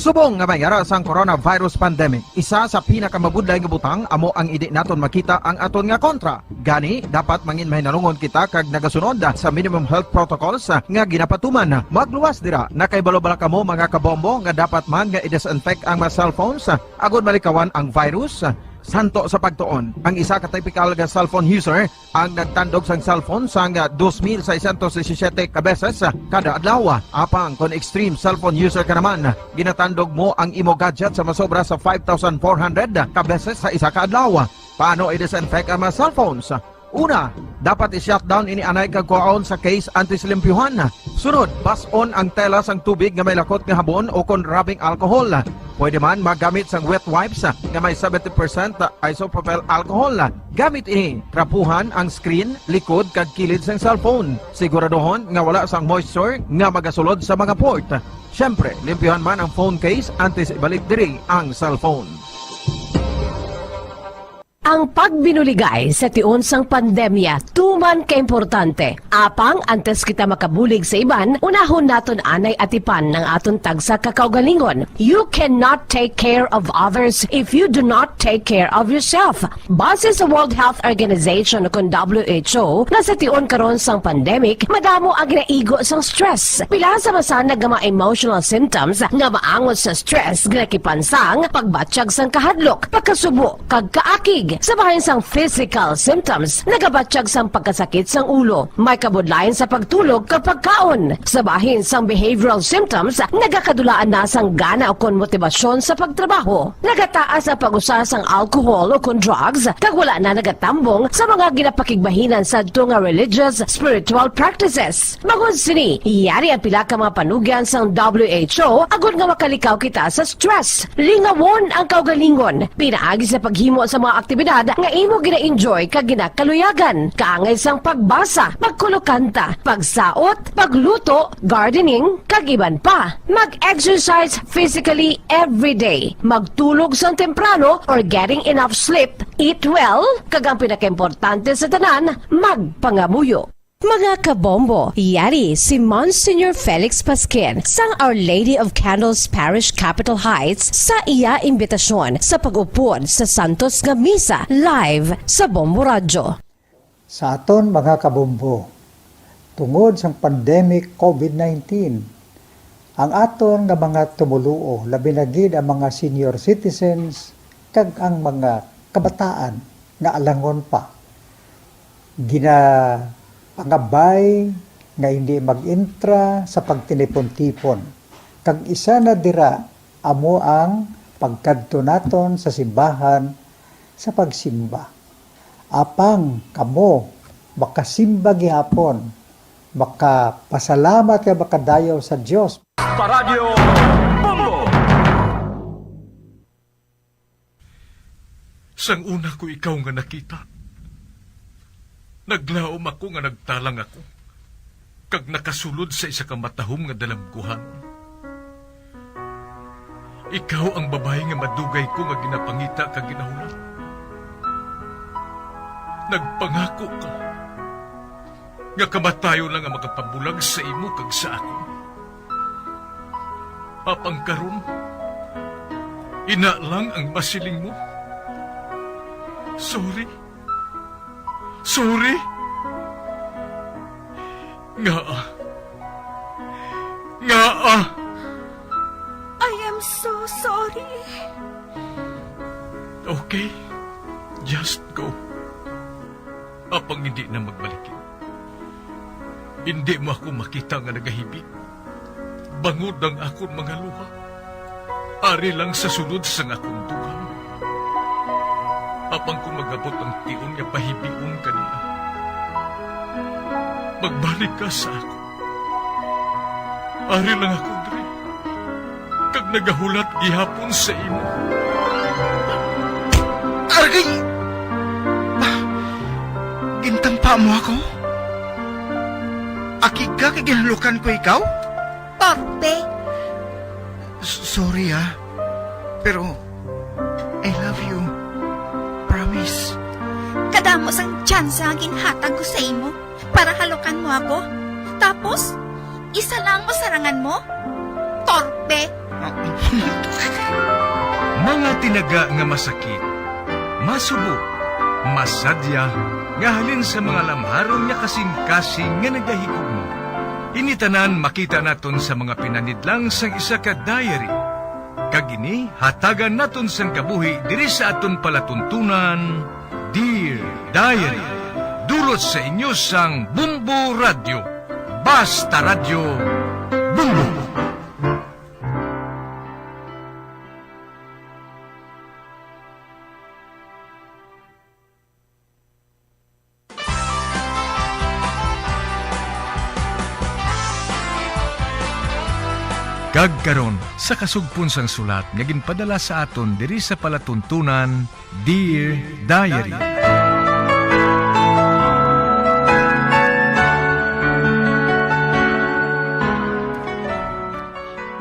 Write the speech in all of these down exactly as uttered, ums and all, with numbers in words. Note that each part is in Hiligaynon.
Subong nga may ara sang coronavirus pandemic, isa sa pinakamabudlay nga butang amo ang indi naton makita ang aton nga kontra. Gani, dapat mangin mahinalungon kita kag nagasunod sa minimum health protocols nga ginapatuman. Magluwas dira, nakahibalo bala kamo, mga kabombo, nga dapat man nga i-disinfect ang mga cellphones agod malikawan ang virus? Santo sa pagtuon, ang isa ka typical nga cellphone user ang nagtandog sang cellphone sang dos mil seiscientos disisiete ka beses kada adlaw. Apang kon extreme cellphone user ka naman, ginatandog mo ang imo gadget sa masobra sa five thousand four hundred ka beses sa isa ka adlaw. Paano i-disinfect ang mga cellphones? Una, dapat i-shutdown ini anay kag kuhaon sa case antes limpyuhan. Sunod, bas-on ang tela sang tubig nga may lakot nga habon o kon rubbing alcohol. Pwede man magamit sang wet wipes nga may seventy percent isopropyl alcohol. Gamit ini, trapuhan ang screen, likod, kag kilid sang cellphone. Siguraduhon nga wala sang moisture nga magasulod sa mga port. Siyempre, limpyuhan man ang phone case antes ibalik diri ang cellphone. Ang pagbinuligay sa tion sang pandemya tuman ka importante. Apang antes kita makabulig sa iban, unahon naton anay atipan ang aton tagsa ka kaugalingon. You cannot take care of others if you do not take care of yourself. Base sa World Health Organization, kon W H O, nga sa tion karon sang pandemic, madamo ang ginaigo sang stress. Pila sa masanag nga mga emotional symptoms nga maangot sa stress ginakipan sang pagbatyag sang kahadlok, pagkasubo, kag kaakig. Sa bahin sang physical symptoms, nagabatyag sang pagkasakit sang ulo, may kabudlayan sa pagtulog kag pagkaon. Sa bahin sang behavioral symptoms, nagakadulaan na sang gana ukon motibasyon sa pagtrabaho. Nagataas ang pag-usa sang alcohol ukon drugs, kag wala na nagatambong sa mga ginapakigbahinan sadto nga religious, spiritual practices. Bangod sini, yari ang pila ka mga panugyan sang W H O agod nga makalikaw kita sa stress. Lingawon ang kaugalingon pinaagi sa paghimo sa mga aktibidad nga imo gina-enjoy kag ginakaluyagan, kaangay sang pagbasa, pagkulokanta, pagsaot, pagluto, gardening, kag iban pa. Mag-exercise physically every day. Magtulog sang temprano or getting enough sleep. Eat well, kag ang pinakaimportante sa tanan, magpangamuyo. Mga kabombo, yari si Monsignor Felix Pasquin sang Our Lady of Candles Parish, Capitol Heights, sa iya imbitasyon sa pag-upod sa santos nga misa live sa Bombo Radyo. Sa aton mga kabombo, tungod sang pandemic covid nineteen, ang aton nga mga tumoluo, labi na gid ang mga senior citizens kag ang mga kabataan nga alangon pa, ginapangabay nga hindi mag-entra sa pagtinipon-tipon, kag isa na dira amo ang pagkadto naton sa simbahan sa pagsimba. Apang kamo makasimba gihapon, makapasalamat kag makadayaw sa Dios. Paradyo Bombo! Sang una ko ikaw nga nakita, naglaom ako nga nagtalang ako, kag nakasulod sa isa ka matahom nga dalagkuhan. Ikaw ang babayi nga madugay ko nga ginapangita kag ginahulat. Nagpangako ka nga kamatayon lang ang makapabulag sa imo kag sa akon. Apang karon, ina lang ang masiling mo. Sorry. Sorry. Ngaa? Ngaa? I am so sorry. Okay. Just go. Apang hindi na magbalikin. Hindi mo ako makita nga nagahibi. Bangod ang akon mga luha, ari lang sa sulod sang akon dughan. Apang kon mag-abot ang tion nga pahibion ka nila, magbalik ka sa akon. Ari lang ako diri, kag nagahulat gihapon sa imo. Argay! Gintampa mo ako? Akig ka kay ginhalukan ko ikaw? Torpe! S-, sorry, ah. Pero, I love you. Promise. Kadamo sang tsansa nga ginhatag ko sa imo para halukan mo ako. Tapos, isa lang ang masarangan mo? Torpe! Mga tinaga nga masakit, masubo, masadya, nga halin sa mga lamharon nga kasing-kasing nga nagahigugma. Ini tanan makita naton sa mga pinanidlang sang isa ka diary. Kag ini hatagan naton sang kabuhi diri sa aton palatuntunan, Dear Diary. Dulot sa inyo sang Bumbo Radyo. Basta Radyo, Bumbo. Kag karon, sa kasugpon sang sulat nga ginpadala sa aton diri sa palatuntunan, Dear Diary.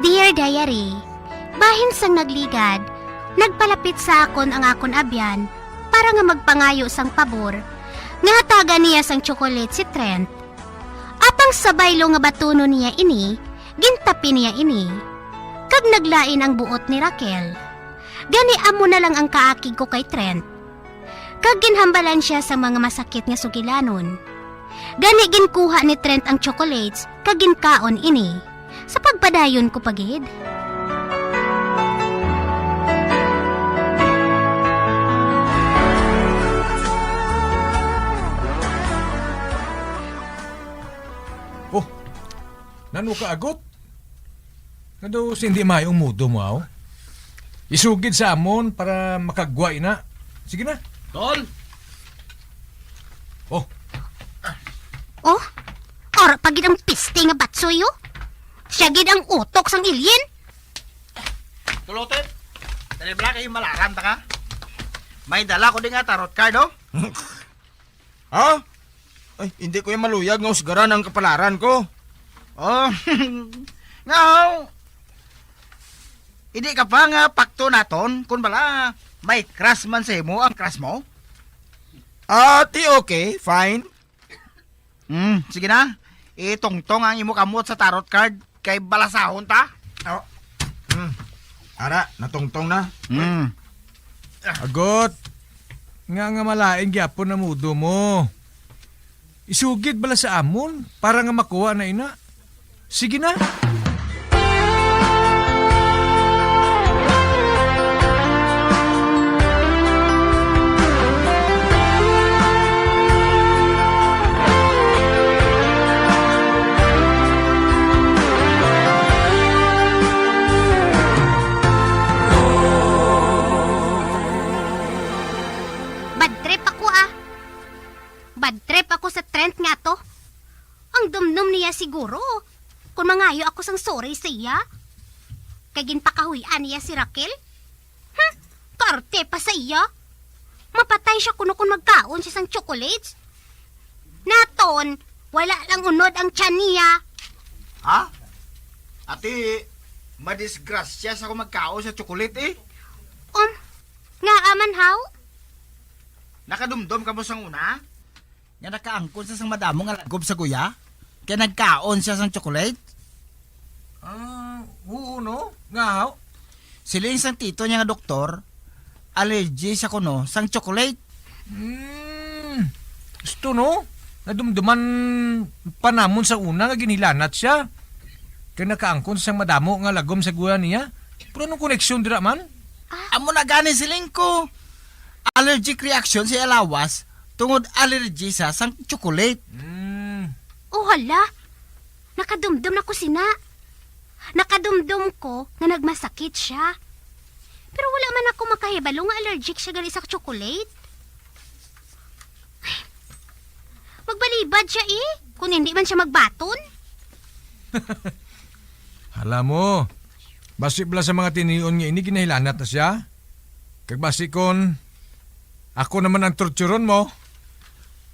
Dear Diary, bahin sang nagligad, nagpalapit sa akon ang akon abyan para nga magpangayo sang pabor nga hatagan niya sang tsokolate si Trent. Apang sa baylo nga batunon niya ini, gintapi niya ini, kag naglain ang buot ni Raquel. Gani amo na lang ang kaakig ko kay Trent. Kag ginhambalan sia sa mga masakit nga sugilanon. Gani ginkuha ni Trent ang chocolates kag ginkaon ini. Sa pagpadayon ko pa gid. Oh, nano ka, Agot? Nga daw sindi maayo ang mudo mo, aw? Isugid sa amon para makagwa ina. Sige na. Tol! Oh. Oh, ara pa gid ang piste nga Batsoy, oh. Sia gid ang utok sang alien. Tulotet, dali bala kay malaran ta ka. May dala ko di nga tarot card, oh. Ha? Ay, hindi ko yung maluyag nga usgaran ang kapalaran ko. Oh, nga, oh. Hindi ka pa nga pakto naton, kung bala may crush man sa imo ang crush mo? Ah, ti okay, fine. Hmm, sige na. Itungtong ang imo kamot sa tarot card kay balasahon ta. Oh. Hmm. Ara, natungtong na. Hmm. Agot. Nga nga malain gyapon ang mudo mo. Isugid bala sa amon para nga makuha na ina. Sige na. Bad trip ako, ah. Bad trip ako sa Trent nga to. Ang dumdum niya siguro kung mangayo ako sang sorry sa iya. Kay ginpakahuy-an niya si Raquel. Hmm, kaarte pa sa iya. Mapatay siya kuno kung magkaon siya sang chocolates. Naton, wala lang unod ang tiyan niya. Ha? Ati, madisgrasya sa kung magkaon sa chocolate eh. Um, nga aman haw? Nakadumdom ka mo sang una? Nga nakaangkon sa sang madamo nga lagob sa guya? Kay nagkaon siya sang chocolate? Ah, oo, no? Nga, haw? Siling sang tito niya nga doktor, allergy siya kuno sang chocolate. Hmm. Gusto, no? Nadumduman pa namon sa una nga ginhilanat siya. Kay nakaangkon sa sang madamo nga lagom sa guya niya. Pero anong koneksyon dira man? Ah. Amo na gani siling ko. Allergic reaction sa iya lawas tungod allergy sa sang chocolate. Mm. Oh, hala. Nakadumdom na ko sina. Nakadumdom ko nga nagmasakit siya. Pero wala man ako makahibalo nga allergic siya gali sa chocolate. Magbalibad siya, eh, kung hindi man siya magbaton. Hala mo, basi bala sa mga tinion nga ini ginahilanat na siya. Kag basi kon ako naman ang torturon mo.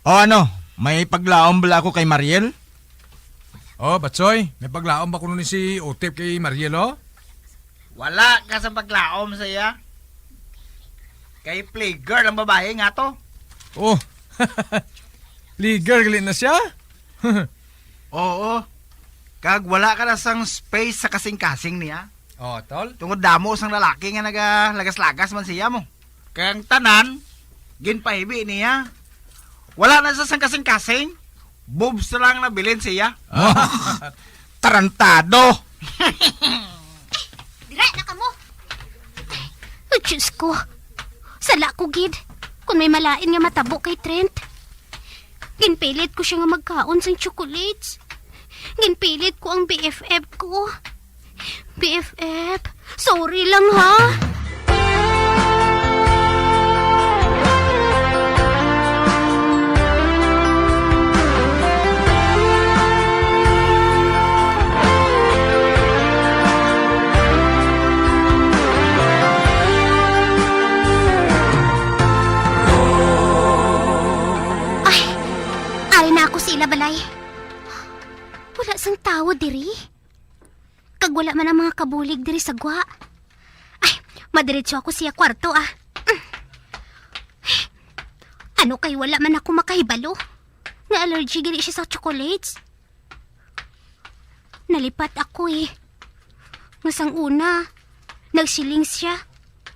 O ano, may paglaom bala ako kay Mariel? O, Batsoy, may paglaom ba kuno ni si Utip kay Mariel, oh? Wala ka sa paglaom sa iya. Kay playgirl ang babae nga to. Oh, playgirl gali na siya? Oo. Kag wala ka na sang space sa kasing-kasing niya. Oh, tol? Tungod damo sang lalaki nga nagalagas-lagas man siya mo. Kay ang tanan, ginpahibi niya. Wala na sa sangkasing-kasing, boobs na lang nabilin siya. Oh, tarantado! Dira na kamo! Ay, Diyos ko. Sala ko, gid. Kung may malain nga matabo kay Trent. Ginpilit ko siya nga magkaon sang chocolates. Ginpilit ko ang B F F ko. B F F, sorry lang, ha? Ay, ari na ako sa ila balay. Wala sang tawo diri. Kag wala man ang mga kabulig diri sa gwa. Ay, madiretso ako siya kwarto, ah. Ano kay wala man ako makahibalo nga allergy gani siya sa chocolates? Nalipat ako, eh. Nga sang una, nagsiling siya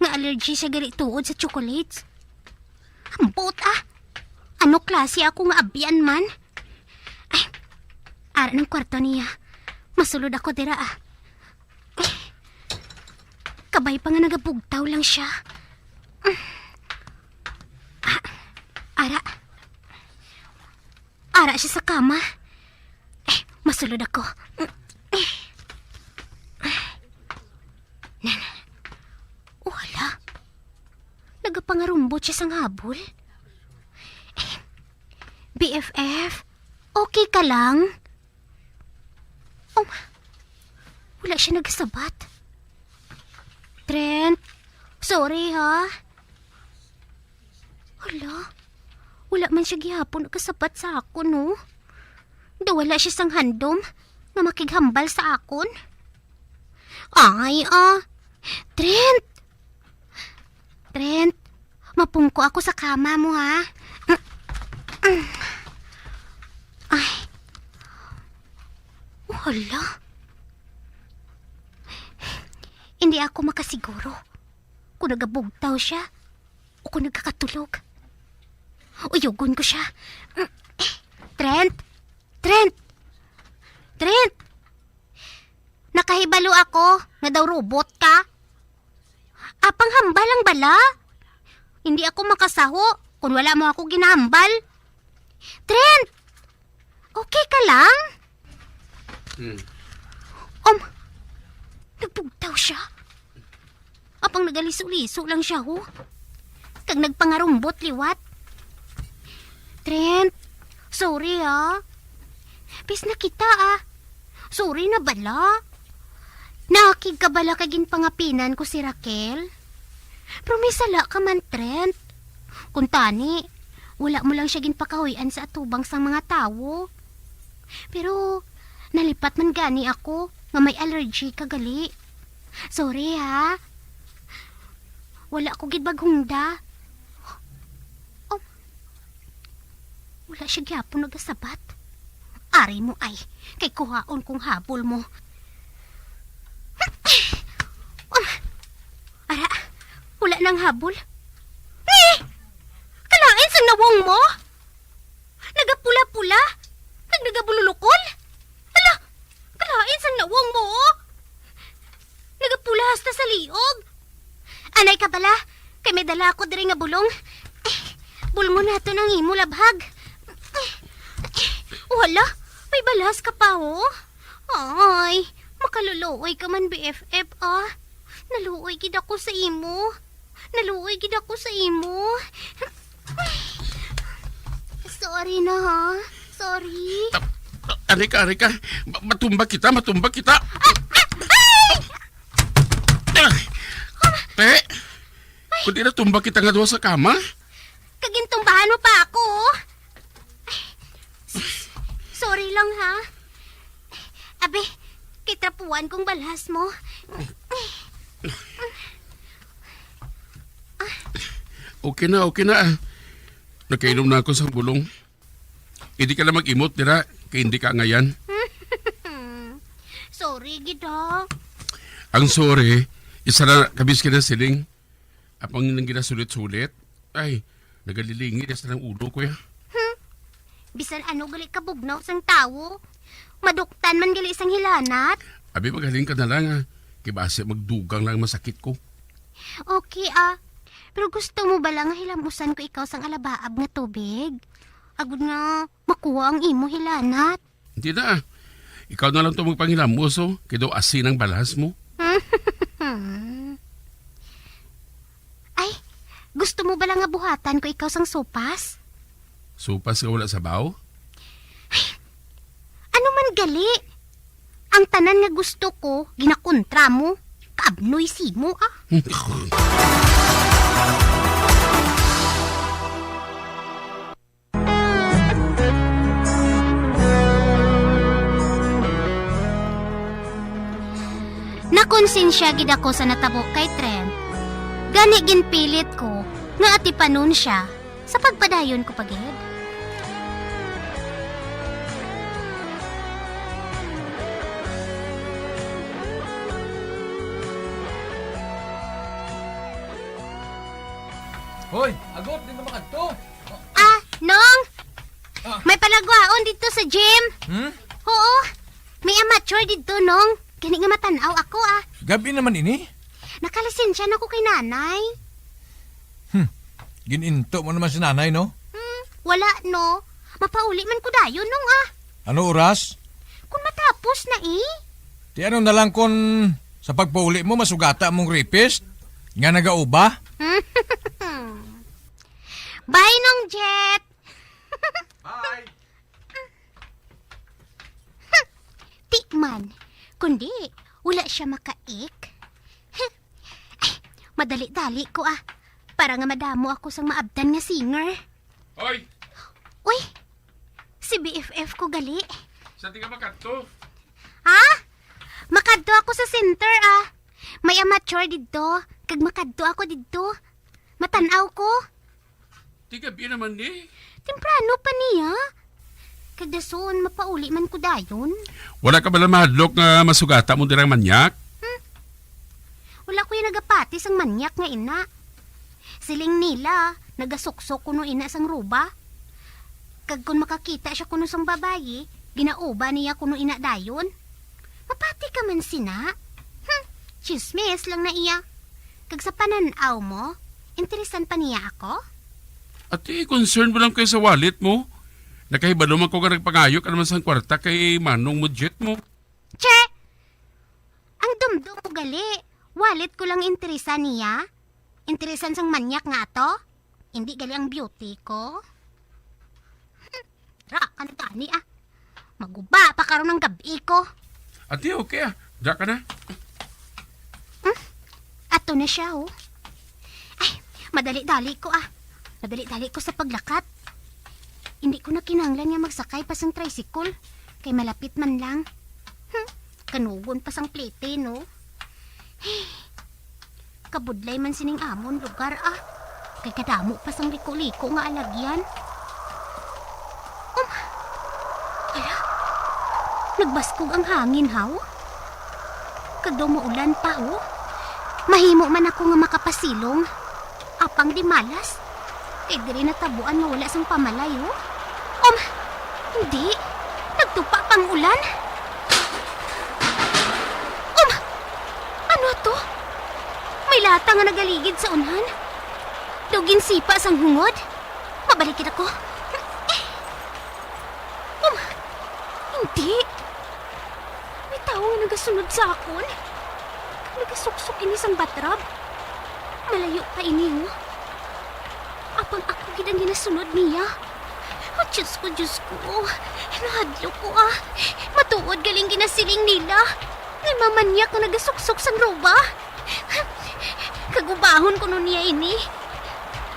nga allergy siya gani tuod sa chocolates. Ambot, ah. Ano klase ako nga abyan man? Ay, ara nang kwarto niya. Masulod ako dira, ah. Kabay pa nga nagabugtaw lang siya. Ah, ara. Ara siya sa kama. Eh, masulod ako. Nan. Oh, hala. Nagapangarumbot siya sang habol. Eh, B F F, okay ka lang? Oh, wala siya nagasabat. Trent, sorry ha. Hala, wala man siya gihapon nagasabat sa akon, no? Daw wala siya sang handom nga makighambal sa akon. Ay, ah. Trent! Trent, mapungko ako sa kama mo, ha? Ay. Oh, hala. Hindi ako makasiguro kung nagabugtaw siya o kung nagkakatulog. Uyugon ko siya. Trent! Trent! Trent! Nakahibalo ako nga daw robot ka. Apang hambal ang bala. Hindi ako makasaho kung wala mo ako ginahambal. Trent! Okay ka lang? Hmm. Um, nagbugtaw siya. Apang nagaliso-liso lang siya, ho. Kag nagpangarumbot liwat. Trent, sorry, ha. Bis na kita, ah. Sorry na bala. Nakig ka bala kay ginpangapinan ko si Raquel? Pero may sala ka man, Trent. Kung tani, wala mo lang siya ginpakahuy-an sa atubang sang mga tawo. Pero nalipat man gani ako nga may allergy ka gali. Sorry, ha. Wala ko gid maghungda. Oh. Wala siya gyapon nagasabat. Ari mo ay, kay kuhaon kong habol mo. Um, ara, wala nang habol. Eh! Kalain sang nawong mo? Nagapula-pula? Kag nagabululukol? Hala, kalain sang nawong mo, oh. Nagapula hasta sa liog. Anay ka bala, kay may dala ako diri nga bulong. Eh, bulngon naton ang imo labhag. Oh, hala, may balhas ka pa, oh. Ay, makaluluoy ka man, B F F, ah. Naluoy gid ako sa imo. Naluoy gid ako sa imo. Sorry na, ha. Sorry. Ta-, ta-, ari ka, ari ka. Ma-, matumba kita, matumba kita. Ah, ah, ay! Ah! Te, kundi natumba kita nga duha sa kama? Kag gintumbahan mo pa ako, oh. Ay, s-, sorry lang, ha. Abi, kay trapuan kong balhas mo. Okay na, okay na. Nakainom na ako sa bulong. Hindi ka na mag-imot dira, kay hindi ka angayan. Sorry, gid, ha. Ang sorry, isa na kami sa kinasiling. Apang nang ginasulit-sulit, ay, nagalilingi na sa nang ulo ko, ya. Hmm? Bisan ano gali kabugnaw sang tawo, maduktan man gali sang hilanat. Abi, maghalin ka na lang, ah. Kay basi magdugang lang masakit ko. Okay, ah. Pero gusto mo ba lang nga hilamusan ko ikaw sang alabaab nga tubig? Agod nga makuha ang imo hilanat. Hindi na, ah. Ikaw na lang to magpanghilamos, oh. Kay daw asin ang balhas mo. Ay, gusto mo bala nga buhatan ko ikaw sang sopas? Sopas nga wala sabaw? Ay, ano man gali? Ang tanan nga gusto ko, ginakontra mo. Kaabnoy simo, ah. Nakonsensya gid ako sa natabo kay Trent. Gani ginpilit ko nga atipanon sia sa pagpadayon ko pa gid. Hoy, agot, di na makadto. Ah, Nong! Ah. May palagwaon didto sa gym. Hmm? Oo, may amateur didto, Nong. Gani nga matan-aw ako, ah. Gabi naman ini? Nakalisensya na ko kay nanay. Hmm. Gininto mo naman si nanay, no? Hmm, wala, no. Mapauli man ko dayon, Nong, ah. Ano oras? Kung matapos na, eh. Ti ano na lang kung sa pagpauli mo, masugata mong rapist nga nagauba? Bye, Nong Jet! Bye! Di man, kundi wala siya makaik. Ay, madali-dali ko, ah, para nga madamo ako sang maabtan nga singer. Hoy! Uy, si B F F ko gali. Sa di ka makadto? Ha? Makadto ako sa center, ah. May amateur didto, kag makadto ako didto. Matan-aw ko. Ti gabi naman ni. Temprano pa niya. Kag dason, mapauli man ko dayon. Wala ka bala mahadlok nga masugata mo dirang manyak? Hmm. Wala ko yung nagapati sang manyak nga ina. Siling nila, nagasuksok kuno ina sang ruba. Kag kon makakita siya kuno sang babayi, ginauba niya kuno ina dayon. Mapati ka man sina? Hmm, chismis lang na iya. Kag sa panan-aw mo, interesan pa niya ako? Ati, concern mo lang kayo sa wallet mo. Nakahibalo man ko nga nagpangayo ka naman sang kwarta kay manong mo jet mo. Che! Ang dumdum mo gali, wallet ko lang interesan niya. Interesan sang manyak nga ato. Hindi gali ang beauty ko. Ra ka na gani, ah. Maguba pa karon ang gab-i ko. Ate, okay, ah. Diya ka na. Hmm? Ato na siya, oh. Ay, madali-dali ko, ah. Madali-dali ko sa paglakat. Hindi ko na kinahanglan nga magsakay pa sang tricycle. Kay malapit man lang. Hmm, kanugon pa sang plete, no? Kabudlay man sining amon lugar, ah. Kay kadamo pa sang liko-liko nga alagyan. Um, hala, nagbaskog ang hangin, haw? Kag daw maulan pa, ho? Mahimo man ako nga makapasilong. Apang di malas. Kay diri natabuan nga wala sang pamalay, ho? Um, hindi. Nagtupa pang ulan. Um, ano to? May lata nga nagaligid sa unhan. Daw ginsipa sang hungod. Mabalik kita ko. Um, hindi. May tawo nga nagasunod sa akon. Nagasuksok ini sang batrab. Malayo pa ini, oh. Apang ako gid ang ginasunod niya. Oh, Diyos ko, Diyos ko. Nahadlok ko, ah. Matuod galing ginasiling nila. May mamanyak nga nagasuksok sang ruba. Kag ubahon kuno niya ini.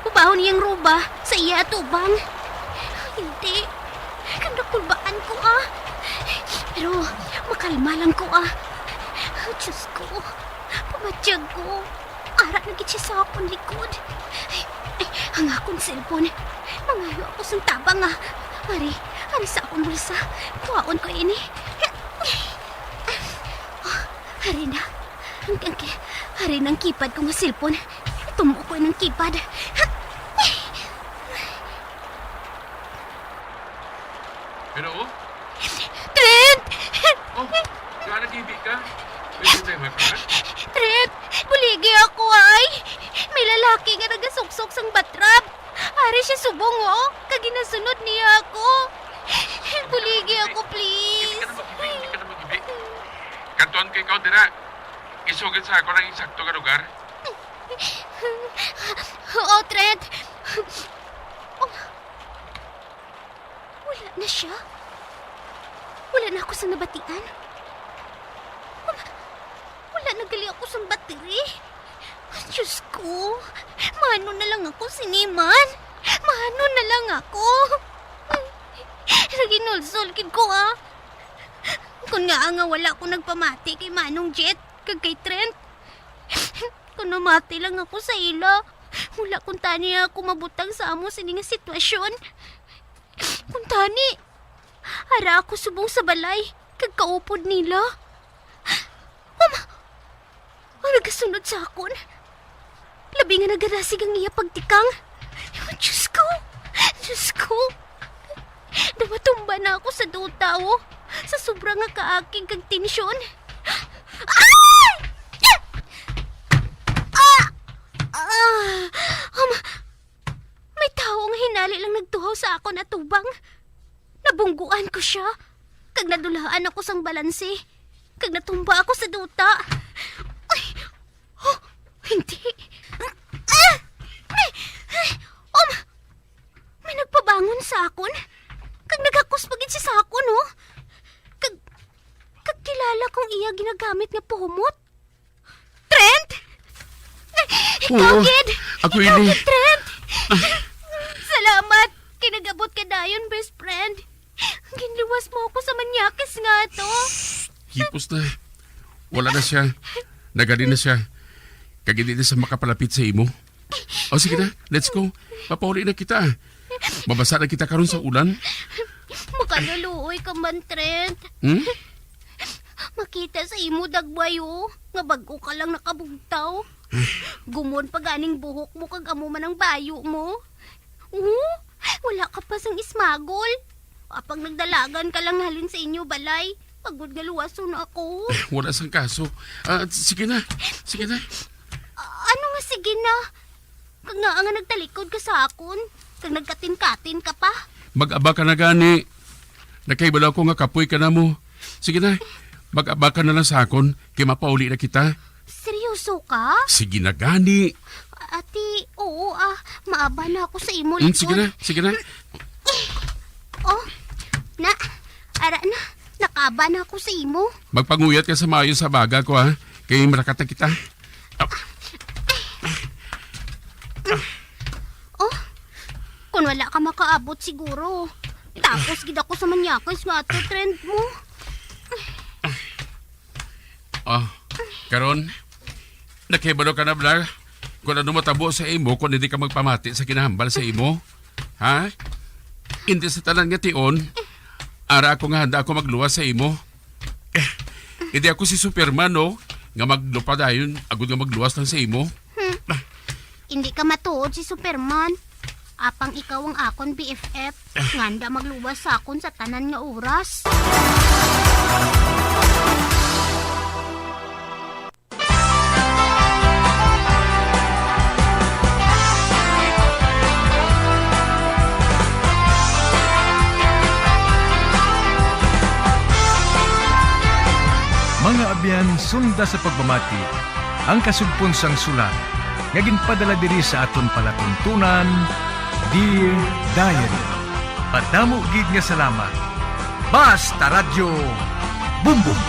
Ubahon niya ang ruba sa iya atubang. Hindi. Kag nakulbaan ko, ah. Pero makalma lang ko, ah. Diyos ko, pamatyag ko. Ara na gid siya sa akon likod. Ay, ay, ang akon cellphone. Mangayo ako sang tabang, ah. Ari, ari sa akon bulsa. Kuhaon ko ini. Oh, ari na. Ang, ang, hari ng keypad ko nga cellphone. Itumo ko ng keypad. Hello? Trent! Oh, nga nag-ibi ka? May problema ka? Trent, buligi ako, ay! May lalaki nga nagasuksok sang batrap. Ari siya subong, oh, kag ginasunod niya ako. Buligi ako, please. Hindi ka na mag-ibi, hindi ka na mag-ibi. Kadtuan ko ikaw dira. Isugid sa ako ang eksakto nga lugar. Oo, Trent. Oh, wala na siya. Wala na ako sa nabatian. Wala, wala na gali ako sa battery. Diyos ko, maano na lang ako sini man? Maano na lang ako? Naginulsol gid ko, ah. Kung nga nga wala ko nagpamati kay Manong Jet kag kay Trent, kung namati lang ako sa ila, wala kuntani ako mabutang sa amo sini nga sitwasyon. Kuntani, ara ako subong sa balay kag kaupod nila. Mama, ang nagasunod sa akon. Labi nga nagarasig ang iya pagtikang. Oh, Diyos ko! Diyos ko! Daw matumba na ako sa duta, oh. Sa sobra nga kaakig kag tensyon. Ay! Ah! Ah! Um, may tawo nga hinali lang nagtuhaw sa akon atubang. Nabungguan ko siya, kag nadulaan ako sang balanse, kag natumba ako sa duta. Ay! Oh, hindi. Ah! Ay! Ay! Um, may nagpabangon sa akon, kag naghakos pa gid siya sa akon, oh. Kag, kag kilala kong iya ginagamit nga pumot. Trent? Ikaw Oo, gid! Ako Ikaw ini. Gid, Trent! Salamat! Kay nag-abot ka dayon, best friend. Ginliwas mo ako sa manyakis nga to. Hipos na. Wala na siya. Nagadi na siya. Kag hindi na siya makapalapit sa imo. O, sige na. Let's go. Papauli na kita. Mabasa na kita karon sa ulan. Makaluluoy ka man, Trent. Hmm? Makita sa imo, Dagbay, oh, nga bag-o ka lang nakabugtaw. Gumon pa ganing buhok mo kag amo man ang bayo mo. Oh, wala ka pa sang ismagol. Apang nagdalagan ka lang halin sa inyo balay, agod nga luwason ako. Wala sang kaso. Ah, sige na. Sige na. A-, ano nga sige na? Kag nga nga nagtalikod ka sa akon, kag nagkatin-katin ka pa. Mag-aba ka na gani. Nakahibalo ako nga kapoy ka na mo. Sige na, mag-aba ka na lang sa akon, kay mapauli na kita. Seryoso ka? Sige na gani. Ati, oo, ah, maaba na ako sa imo Mm, sige likod. Na, sige na. Oh, na, ara na, nakaba na ako sa imo. Magpanguyat ka sa maayo sa baga ko, ha? Kay marakat na kita. Oh, kung wala ka makaabot siguro, tapos gid ako sa manyakis nga ato trend mo. Ah, karon, nakahibalo ka na, Blar? Kung ano matabo sa imo kung hindi ka magpamati sa kinahambal sa imo? Ha? Hindi sa tanan nga tion, ara ako nga handa ako magluwas sa imo. Eh, hindi ako si Superman, no? Nga maglupa dayon, agod nga magluwas lang sa imo. Hmm. Hindi ka matuod si Superman. Apang ikaw ang akon B F F, nga handa magluwas sa akon sa tanan nga oras. Mga abyan, sunda sa pagpamati ang kasugpon sang sulat nga ginpadala diri sa aton palatuntunan, Dear Diary. Madamo gid nga salamat. Basta Radyo Bumbong.